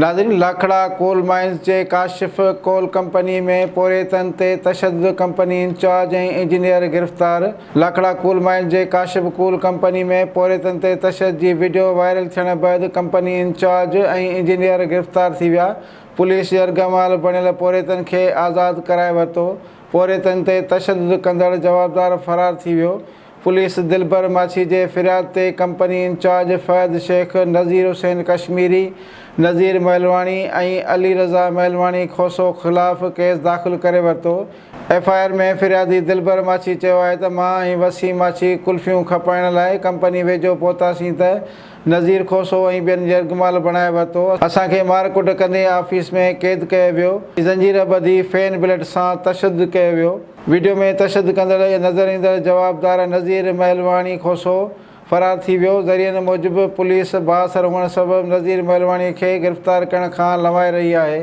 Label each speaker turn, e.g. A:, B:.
A: ناظرين Lakhra coal mines جي Kashif coal company ۾ پورهيتن تي تشدد ڪمپني انچارج ۽ انجنيئر گرفتار لاکڙا ڪول مائنز جي ڪاشف ڪول ڪمپني ۾ پورهيتن تي تشدد جي وڊيو وائرل ٿيڻ بعد ڪمپني انچارج ۽ انجنيئر گرفتار ٿي ويا پوليس يرغمال بڻيل پورهيتن کي آزاد ڪرائي ورتو پورهيتن تي تشدد ڪندڙ جوابدار فرار ٿي ويو پوليس دلبر ماڇي جي فرياد تي ڪمپني انچارج فهد شيخ، نذير حسين ڪشميري، نذير مهلواڻي ۽ علي رضا مهلواڻي کوسو خلاف ڪيس داخل ڪري ورتو. ايف I R ۾ فريادي دلبر ماڇي چيو آهي ته مان ۽ وسيم ماڇي قلفيون کپائڻ لاء ڪمپني ويجهو پهتاسين ته نذير کوسو ۽ ٻين يرغمال بڻائي ورتو، اسان کي مار ڪٽ ڪندي آفيس ۾ قيد ڪيو ويو، زنجير ٻڌي فين بلٽ سان تشدد ڪيو ويو. وڊيو ۾ تشدد ڪندڙ نظر ايندڙ جوابدار نذير مهلواڻي کوسو فرار ٿي ويو، ذريعن موجب پوليس بااثر هئڻ سبب نذير مهلواڻي کي گرفتار ڪرڻ کان لنوائي رهي آهي.